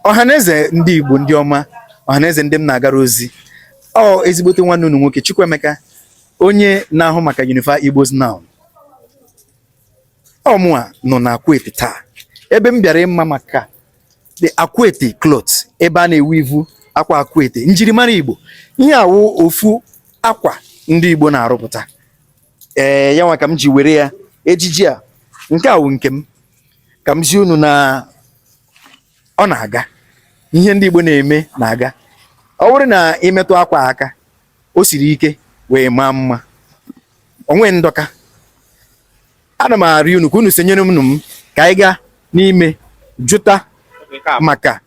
Ọhaneze ndị Igbo, ndị ọma, ọhaneze ndị m na-agara ozi, ọ ezigbote nwanne unu nwoke Chukwuemeka, onye na-ahụ maka Unify Igbos Now. Ọ mụa nọ na Akwete taa, ebe m bịara ịma maka the Akwete cloth, ebe a na-eweave akwa Akwete, njirimara Igbo. Ihe a wụ ofu akwa ndị Igbo na-arụpụta. Ee, ya nwa ka m ji were ya ejiji a. Nke a wụ nke m, ka m zi unu na ọ na-aga. Ihe ndị Igbo na-eme na-aga. Ọ bụrụ na ị metụ akwa aka, o siri ike wee maa mma, o nwee ndọka. Ana m arịọ unu ka unu sonyere m m ka anyị gaa n'ime jụta maka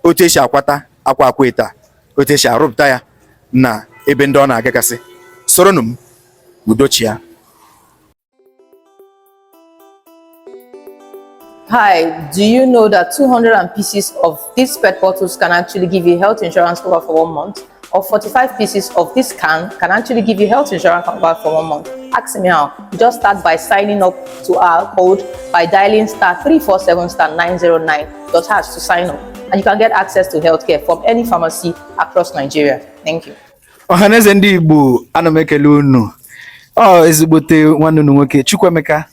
otu esi akwata akwa Akwete a, otu esi arụpụta ya na ebe ndị ọ na-agagasị. Soronụ m, udo chịa. Hi, do you know that 200 pieces of these PET bottles can actually give you health insurance cover for one month? Or 45 pieces of this can can actually give you health insurance cover for one month? Ask me how. Just start by signing up to our code by dialing *347*909# to sign up. And you can get access to healthcare from any pharmacy across Nigeria. Thank you. Ọhaneze ndị Igbo, ana m ekele unu. Ọ ezigbote nwanne unu nwoke Chukwuemeka,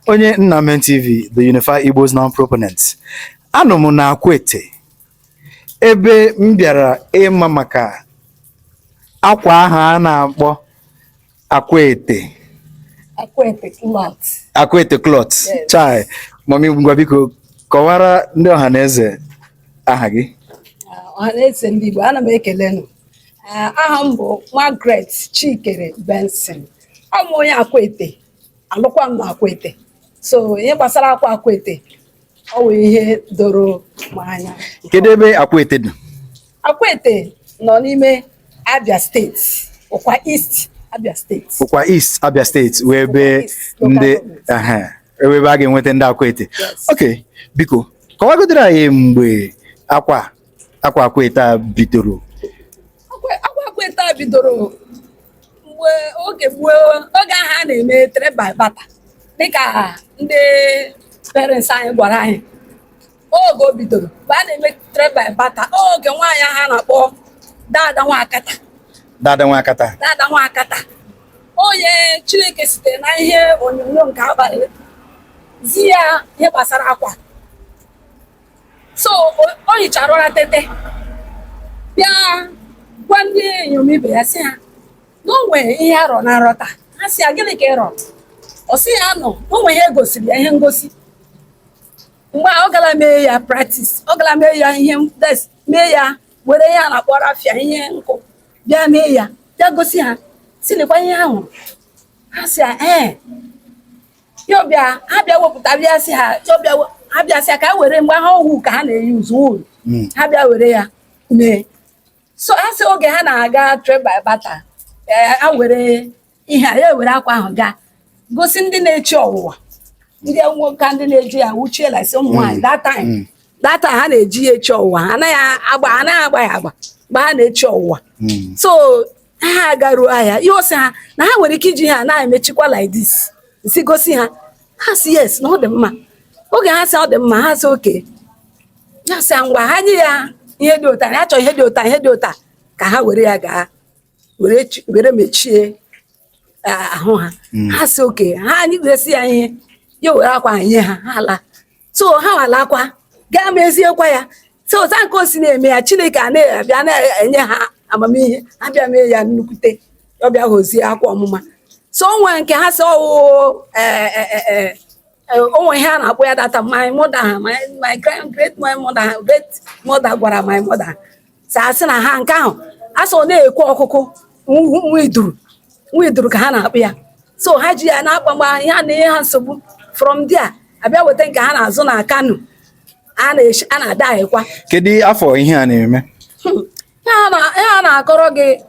onye Nnamen TV, the Unify Igbos Now proponent. Anọ m na Akwete, ebe m bịara ịma maka akwa ahụ a na-akpọ Akwete. Akwete cloth. Akwete cloth. Yes. Chai, mummy, ngwa, biko kọwara ndị ọhaneze aha gị. Ọhaneze ndị Igbo, ana m ekele nụ. Aha m bụ Margaret Chikere Benson. Ọ bụ onye Akwete, alụkwa m na Akwete. So ihe gbasara akwa Akwete, ọ bụ ihe doro m anya. Kedu ebe Akwete dị? Akwete nọ n'ime Abia Steeti, Ukwa East, Abia Steeti. Ukwa East, Abia Steeti, wee ebe Ukwa East, local ndị government. Ehe, ebe a ga-enweta ndị Akwete. Yes. Ok, biko kọwagodoro anyị mgbe akwa Akwete a bidoro. Akwa Akwete a bidoro mgbe oge gboo, oge ahụ a na-eme trade by barter, dịka ndị parents anyị gwara anyị. Oge o bidoro mgbe a na-eme trade by barter, oge nwaanyị ahụ a na-akpọ Dada Nwakata. Dada Nwakata. Dada Nwakata, onye Chineke sitere na ihe onyonyo nke abalị zi ya ihe gbasara akwa. So o hichara ụra, tete, bịa gwa ndị inyom ibe ya, sị ha na o nwee ihe arọ na nrọta. Ha sị ya, "Gịnị ka ị rọrọ?" Ọ sị ya nọ na o nwee ihe e gosiri ya, ihe ngosi. Mgbe a ọ gara mee ya practice, ọ gara mee ya ihe des, mee ya, were ihe a na-akpọ raffia, ihe nkụ, bịa mee ya, bịa gosi ha, si lekwa ihe ha hụrụ. Ha sị ya ee. Ya bịa, ha bịa wepụta, bịa sị ha, ya bịa ha bịa sị ya ka ha were mgbe ha owu ka ha na-eyi uzu wool. Ha bịa were ya mee. So ha sị oge ha na-aga trade by barter, ee, ha were ihe a, ya were akwa ahụ gaa gosi ndị na-echi ọwụwa, ndị nwoke, ndị na-eji ya wuchie like ụmụ nwaanyị that time. That time ha na-eji ya echi ọwụwa, ha anaghị agba, ha anaghị agba ya agba mgbe ha na-echi ọwụwa. So ha agaruo ahịa, ihe osi ha na ha nwere ike iji ha na-emechikwa like this, si gosi ha. Ha si yes, na ọ dị mma. Oge ha si ọ dị mma, ha si oke ya sị ngwa, ha nye ya ihe dị ụta, ya chọrọ ihe dị ụta, ihe dị ụta, ka ha were ya gaa were mechie ahụ ha. Ha si oke, ha anyị gosi ya ihe, ya were akwa ha nye ha, ha laa. So ha walakwa gaa meziekwa ya. So otu nke o si na-eme ya, Chineke a na-abịa na-enye ha amamihe, ha bịa mee ya nnukwute, ọ bịa hozie akwa ọmụma. So o nwere nke ha si ọwụ o nwere ihe a na-akpọ ya data. My mother ha, my grand great, my mother ha, great mother gwara my mother sị, asị na ha nke ahụ asị ọ na-ekwe ọkụkụ nwa iduru, nwa iduru ka ha na-akpụ ya. So ha ji ya na-akpa mgba ihe a na-enye ha nsogbu. From there abịa weta nke ha na-azụ na Kano, a na-eshi, a na-ada anyịkwa. Kedu afọ ihe a na-eme? Ihe a na-akọrọ gị,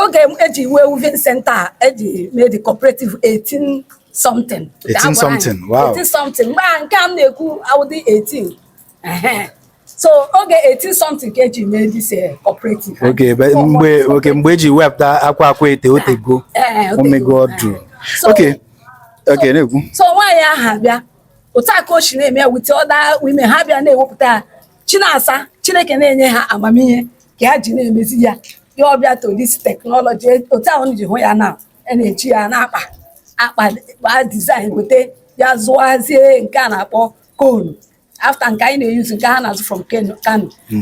oge eji wee weaving center, eji mee the cooperative, 18 something. 18 something, wow. 18 something. Mgbe a nke a m na-ekwu awụdị 18. Ehe. So oge 18 something ka eji mee this cooperative. Oge mgbe, oge mgbe eji wepụta akwa Akwete, otego. Ee, otego. Omego ọdụ. Oke na-ekwu. So nwaanyị ahụ abịa, otu a ka o si na-eme ya with other women. Ha bịa na-ewepụta ya. Chinasa Chineke na-enye ha amamihe ka ha ji na-emezi ya. Ya ọbịa to this technology otu ahụ ji hụ ya na a na-eji ya na-akpa akpa kpaa design weta ya zụwazie nke a na-akpọ cone. After nke anyị na-eyuzu nke ha na-azụ from Kano,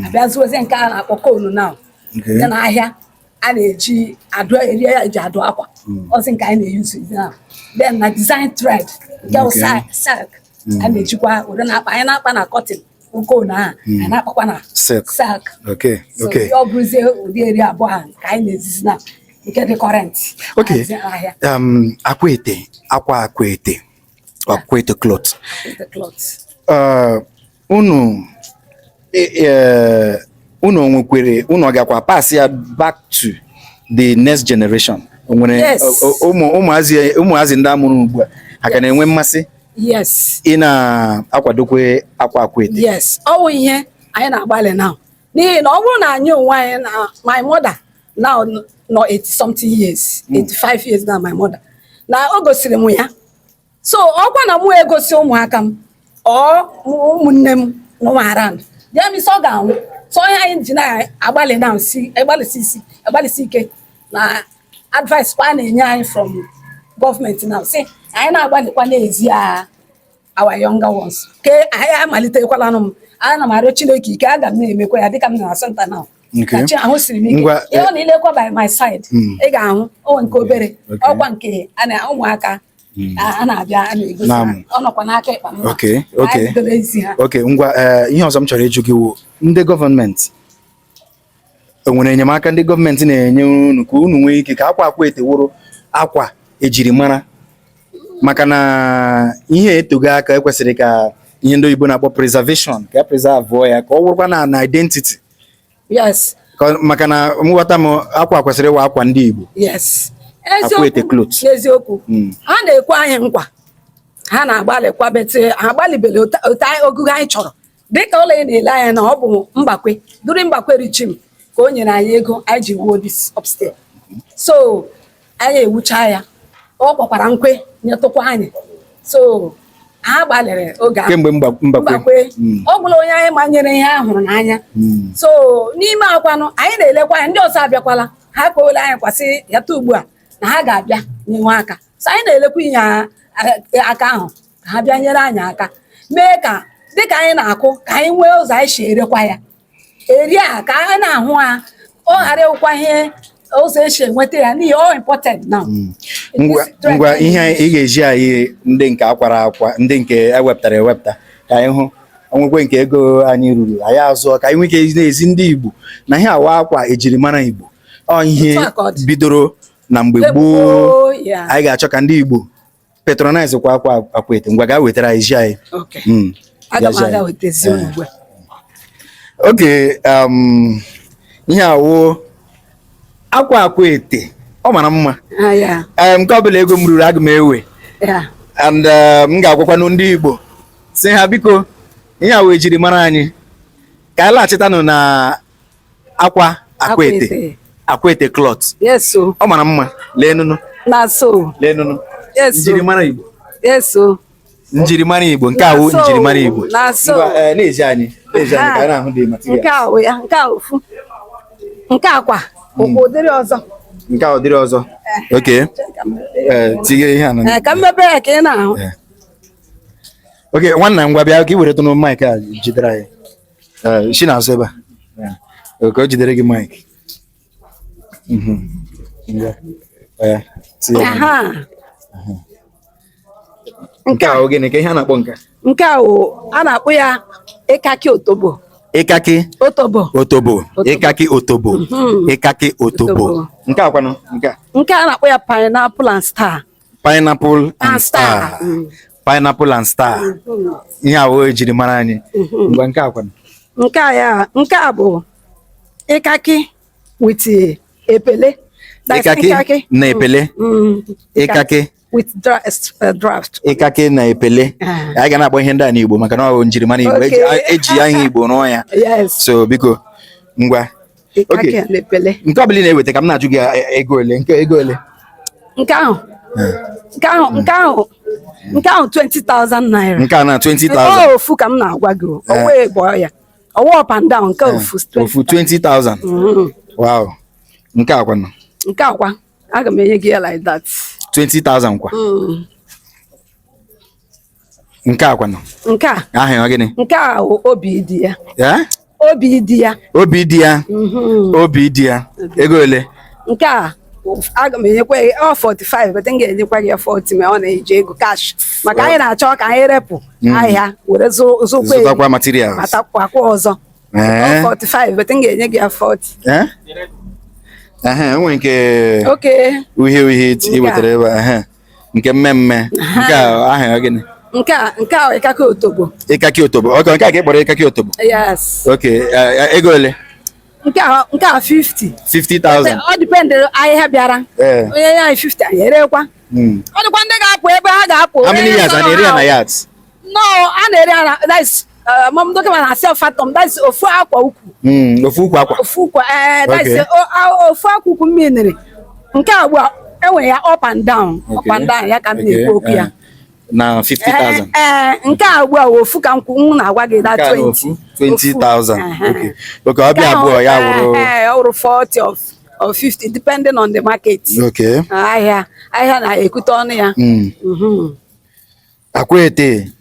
abịa zụwazie nke a na-akpọ cone now. Dị n'ahịa a na-eji adụ eri ya, eji adụ akwa ọzi nke anyị na-eyuzu now. Then na design thread nke bụ silk a na-ejikwa were na-akpa. Anyị na-akpa na cotton cone ahụ, anyị na-akpakwa na Silk. silk. So ọ bụrụzie ụdị eri abụọ ahụ ka anyị na-ezizi na nke dị current n'ahịa. Akwete, akwa akwete, akwete cloth. The cloth. Unu unu nwekwere, unu gakwa pass ya back to the next generation? O nwere Yes. ụmụazị ndị amụrụ ugbu a ha ka na-enwe mmasị Yes. ị na-akwadokwe akwa akwete? Yes, ọ bụ ihe anyị na-agbalị now, n'ihi na ọ bụrụ na anyị onwe anyị na my mother now nọ 80 something years, 85 years now, my mother na o gosiri m ya. So ọkwa na mụ egosi ụmụaka m, ọ ụmụnne m nọ m around ya misi ọ ga-anwụ. So ihe anyị ji na-agbalị now, si agbalịsi isi agbalịsi ike na advice kwa a na-enye anyị from gọọmenti now, si anyị na-agbalịkwa n'ezi ya our younger ones ke anyị amalitekwala. M ana m arịọ Chineke ike, aga m na-emekwa ya dịka m nọ na center now. Ka chi ahụ siri m ike. Ngwa, Ihe ọ na ilekwa by my side, ị ga-ahụ o nke obere ọkwa nke a na ụmụaka a na-abịa a na-egosi ha. Naam. Ọ nọkwa n'aka ịkpa m. Okay. Anyị bidoro ezi ha. Okay, ngwa, ihe ọzọ m chọrọ ịjụ gị wụ, ndị gọọmenti o nwere enyemaka ndị gọọmenti na-enye unu ka unu nwee ike ka akwa akwete wụrụ akwa ejiri mara? Maka na ihe etogo aka, ekwesịrị ka ihe ndị oyibo na-akpọ preservation, ka e preserve ya, ka ọ wụrụkwa na identity. Maka na nghọta m, akwa kwesịrị ịwa akwa ndị Igbo. Akwete cloth. N'eziokwu, ha na-ekwe anyị nkwa, ha na-agbalịkwa, but ha agbalịbele otu ogugo anyị chọrọ. Dịka ụlọ ị na-ele anya na ọ bụ Mbakwe duri Mbakwe richim ka o nyere anyị ego anyị ji wuo this upstairs. So anyị ewucha ya, ọ kpọkwara nkwe nyetụkwa anyị. So ha gbalịrị oge ahụ. Kemgbe Mbakwe. Mbakwe. Ọ gwụla onye anyị manyere ihe a hụrụ n'anya. So n'ime akwanụ anyị na-elekwa anya, ndị ọzọ abịakwala, ha kpọọla anyị kwasị ya taa ugbu a na ha ga-abịa nyewe aka. So anyị na-elekwa inye aka ahụ ka ha bịa nyere anyị aka mee ka dịka anyị na-akụ, ka anyị nwee ụzọ anyị si erekwa ya eri a, ka anyị na-ahụ ha, ọ ghara ịwụkwa ihe ụzọ esi enweta ya, n'ihi ọ imported now. Ngwa ngwa, ihe ị ga-eji anyị ndị nke akwara akwa, ndị nke ewepụtara ewepụta, ka anyị hụ onwekwe nke ego anyị ruru, anyị azụọ, ka anyị nwee ike na-ezi ndị Igbo na ihe awa akwa ejirimara Igbo, ọ ihe Otu a ka ọ dị. bidoro na mgbe gboo. Gboo, ya. Anyị ga-achọ ka ndị Igbo patronize kwa akwa akwete. Ngwa, gaa wetara anyị ji anyị. Okay. Aga m Bịa ji aga anyị. wetazie unu ugbu a. Okay, ihe awụ akwa akwete, ọ mara mma. Ah, ya. Nke ọbụla ego m ruru, aga m ewe. And m ga-agwakwanụ ndị Igbo si ha biko, ihe a wee jiri mara anyị, ka anyị laghachitanụ na akwa akwete. Akwete. Akwete cloth. Yes o. Ọ mara mma, lee nụnụ. Na so. Lee nụnụ. Yes o. Njirimara Igbo. Yes o. Njirimara Igbo, nke a wụ Na so. njirimara Igbo. Na so. Ngwa, na-eji anyị ka anyị na-ahụ dị material. Nke a wụ ya, nke a ofu. Nke a kwa ụkwụ ụdịrị ọzọ. Nke a ụdịrị ọzọ, okay. Tinye ihe a na Ee, ka m mepee ya ka ị na-ahụ. Okay, nwanna, ngwa, bịa ka ị were tụnụ mic a jidere anyị. Si n'azụ ebe a. Ka o jidere gị mic. Ngwa. Tinye ya. Aha. Nke a ogene ka ihe a na-akpọ nke a? Nke a wụ a na-akpọ ya ịkaki otobo. Ịkaki Otobo. otobo. Otobo. Ịkaki otobo. Ịkaki otobo. Otobo. Nke a kwanụ, nke a? Nke a na-akpọ ya pineapple and star. Pineapple and And star. star. Pineapple and star, ihe a wee ejiri mara anyị. Ngwa, nke a kwanụ? Nke a ya, nke a bụ ịkaki with epele. That's Ịkaki na epele. Ịkaki With draft. Ịkaki na epele. Ah. Anyị ga na-akpọ ihe ndị a n'Igbo maka na ọ bụ njirimara Igbo. Eji aha Igbo rụọ ya. Yes. So biko, ngwa. Ịkaki Okay. and epele. Nke ọbụla ị na-eweta, ka m na-ajụ gị, ego ole nke, ego ole? Nke ahụ 20,000 naira. Nke a na 20,000. Ọ ofu ka m na-agwa gị o. O wee bọọ ya. Ọwụ up and down, nke ofu. Ofu 20,000. Wow, nke a kwanụ? Nke akwa, aga m enye gị ya like that. 20,000 kwa. Nke a kwanụ? Nke a? Aha ya gịnị? Nke a wụ obi dị ya. Eh? Obi dị ya. Obi dị ya. Obi dị ya, ego ole? Nke a, aga m enyekwa gị ọ 45, but m ga-enyekwa gị ya 40 ma ọ na-eji ego cash, maka anyị na-achọ ka anyị repụ ahịa were zụkwa. Zụtakwa materials. Matakwa akwa ọzọ. Eh. Ọ 45, but m ga-enye gị ya 40. Eh? Ehe, enwe nke uhie uhie i wetara ebe a, ehe. Nke mmemme nke a, aha ya gịnị? Nke a ịkaka otobo. Ịkaki otobo, ok. Nke a ka ị kpọrọ ịkaki otobo? Yes. Ok, ego ole? Nke a 50. 50,000. Ọ depend ahịa bịara. Onye nye anyị 50, anyị erekwa. Ọ dịkwa ndị ga-apụ ebe ha ga-apụ. How many Onye yards? A chọrọ na-ere ya ha. na yards? No, a na-ere ya na that is mom dọkịta na-asị fathom, that is ofu akwa ukwu. Ofu ukwu akwa. Ofu ukwu, that is ofu akwa ukwu mmiri. Nke a ugbu a enwere ya up and down, up and down ya ka m na-ekwu okwu ya. Na 50,000. Ee, nke a ugbu a wụ ofu ka m kwu, m na-agwa gị that Nke a na 20. ofu 20,000. Ehe. Okay, ọ bịa abụọ ya wụrụ Ee, ọ wụrụ 40 of 50, depending on the market. Ahịa na-ekwute ọnụ ya. Akwete,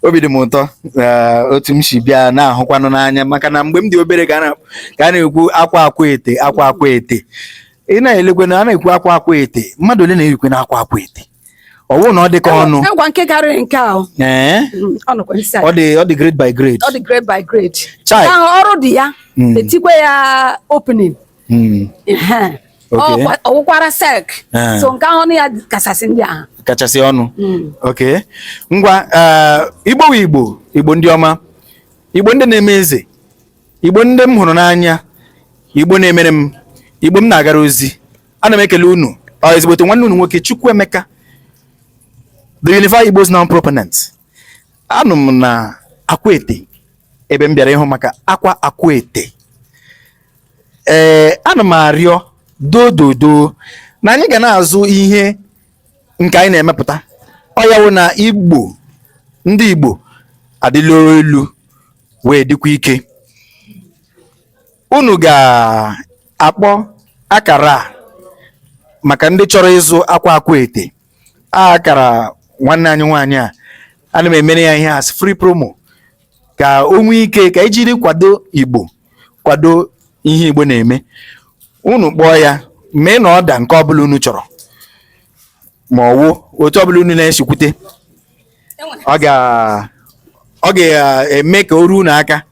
obi dị m ụtọ otu m si bịa na-ahụkwanụ n'anya, maka na mgbe m dị obere ka a na-ekwu akwa akwete, akwa akwete. Ị na-elekwe na a na-ekwu akwa akwete, mmadụ ole na-erikwe na akwa akwete? Ọ bụrụ na ọ dị ka ọnụ. Ngwa, nke karịrị nke ahụ. Ee. Ọ nọkwa isi. Ọ dị grade by grade. Ọ dị grade by grade. Chai. Ahụ ọrụ dị ya. Etikwe ya opening. Ehe. Ọwụkwara silk. So nke ahụ ọnụ ya kachasị ndị ahụ. Kachasị ọnụ. Ok, ngwa, Igbo wụ Igbo, Igbo ndị ọma, Igbo ndị na-eme eze, Igbo ndị m hụrụ n'anya, Igbo na-emere m, Igbo m na-agara ozi, ana m ekele unu. Ọ ezigbote nwanne unu nwoke, Chukwuemeka, the Unified Igbos Now proponent. Anụ m na Akwete, ebe m bịara ịhụ maka akwa Akwete. Ee, ana m arịọ dododo na anyị ga na-azụ ihe nke anyị na-emepụta. Ọ ya wụ na Igbo, ndị Igbo adịla elu wee dịkwa ike. Unu ga-akpọ akara a maka ndị chọrọ ịzụ akwa Akwete. Akara nwanne anyị nwaanyị a, ana m emere ya ihe as free promo ka o nwee ike ka ejiri kwado Igbo, kwado ihe Igbo na-eme. Unu kpọọ ya, mee na ọda nke ọbụla unu chọrọ, ma ọ wụ otu ọbụla unu na-esikwute, ọ ga-eme ka o ruo unu aka,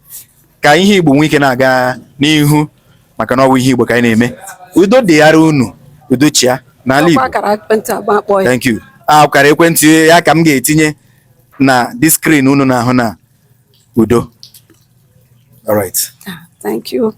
ka ihe Igbo nwee ike na-aga n'ihu, maka na ọ bụ ihe Igbo ka anyị na-eme. Udo dịghara unu, udo chia n'ala Ọkwa Igbo. Akara ekwentị agba akpọ ya. Thank you. Akara ekwentị ya ka m ga-etinye na dị screen unu na-ahụ na. Udo. All right. Thank you.